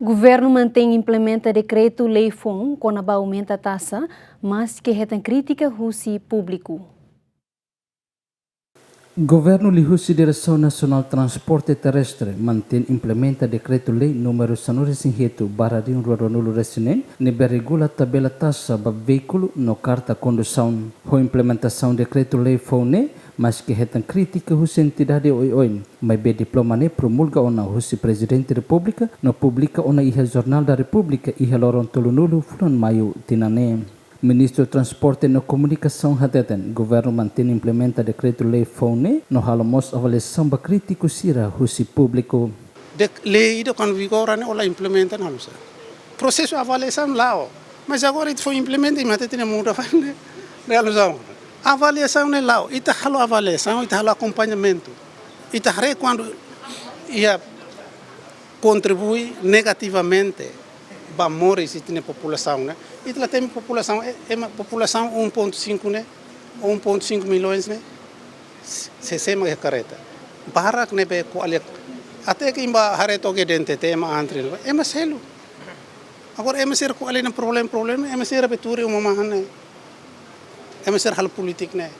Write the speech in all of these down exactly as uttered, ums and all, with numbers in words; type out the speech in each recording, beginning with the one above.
Governu mantein implementa dekretu-lei foun kona-ba aumenta taxa, maske hetan krítika husi públiku. Governu liuhusi Diresaun Nasionál Transporte Terrestre mantein implementa dekretu-lei númeru sanulu-resin-hitu barra rihun rua ruanulu-resin-neen, ne'ebé regula tabela taxa ba veíkulu no karta kondusaun. Ho implementasaun dekretu-lei foun ne'e, maske hetan krítika husi entidade oioin, maibé diploma ne'e promulga ona husi Prezidente Repúblika no publika ona iha Jornál da Repúblika iha loron tolunulu fulan Maiu tinan ne'e. Ministru Transporte no Komunikasaun hateten, governu mantein implementa dekretu-lei foun ne'e no halo mós avaliasaun ba krítiku sira husi públiku. Dek lei ida kuandu vigora ne'e ó la implementa, ne'e halo sá? Prosesu avaliasaun la'o. Mas agora ita foin implementa, imi hateten muda fali ne'e, ne'e halo sá? Avaliasaun ne'e la'o. Ita halo avaliasaun, ita halo akompañamentu. Ita haree kuandu iha kontribui negativamente ba moris ita-nia populasaun ne'e. Ita la temi populasaun, e, ema populasaun um ponto cinco ne'e, um ponto cinco milhões ne'e, se, se ema iha karreta. Barak ne'ebé ko'alia. Até ke imi bá haree to'o iha D N T T ema antri ne'e, ema selu. Agora ema sira ko'alia problema, problema, ema sira bá tuur iha uma mahon ne'e. Ema sira halo polítika ne'e.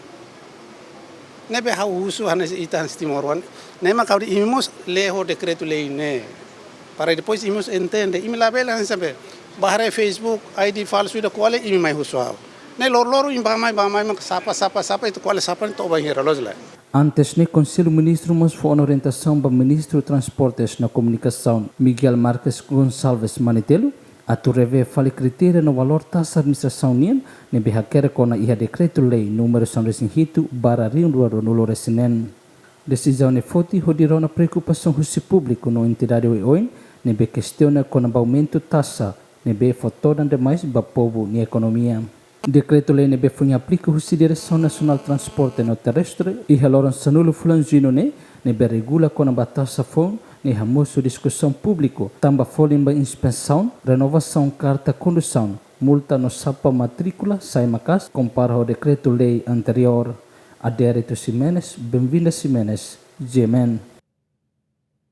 Ne'ebé ha'u husu hanesan ita hanesan timoroan. Ne'e mak ha'u dehan imi mós lee ho dekretu-lei ne'e. Para depois imi mós entende. Imi labele hanesan be. Bá haree Facebook, I D falsu ida ko'alia imi mai husu ha'u. Ne'e loroloron imi bá mai, bá mai mak sapa, sapa, sapa, ita ko'alia sapa ne'e to'o bainhira loos lae. Antes ne'e Konsellu Ministru mós fó ona orientasaun ba Ministru Transportes no Komunikasaun, Miguel Marques Gonçalves Manitelu, atu revee fali kritéria no valór taxa administrasaun nian, ne'ebé hakerek ona iha dekretu-lei númeru sanulu-resin-hitu barra rihun rua ruanulu-resin-neen. Desizaun ne'e foti hodi rona preokupasaun husi públiku no entidade oioin, ne'ebé kestiona kona-ba aumentu taxa, ne'ebé fó todan demais ba povu nia ekonomia. Dekretu-lei ne'ebé foin aplika husi Diresaun Nasionál Transporte no Terrestre, iha loron sanulu fulan Juñu ne'e, ne'ebé regula kona-ba taxa foun, ne'e hamosu diskusaun públiku, tanba folin ba inspesaun, renovasaun karta kondusaun, multa no sapa matríkula sai maka'as, kompara ho dekretu-lei anteriór. Adérito Ximenes, Benvinda Ximenes, G M N.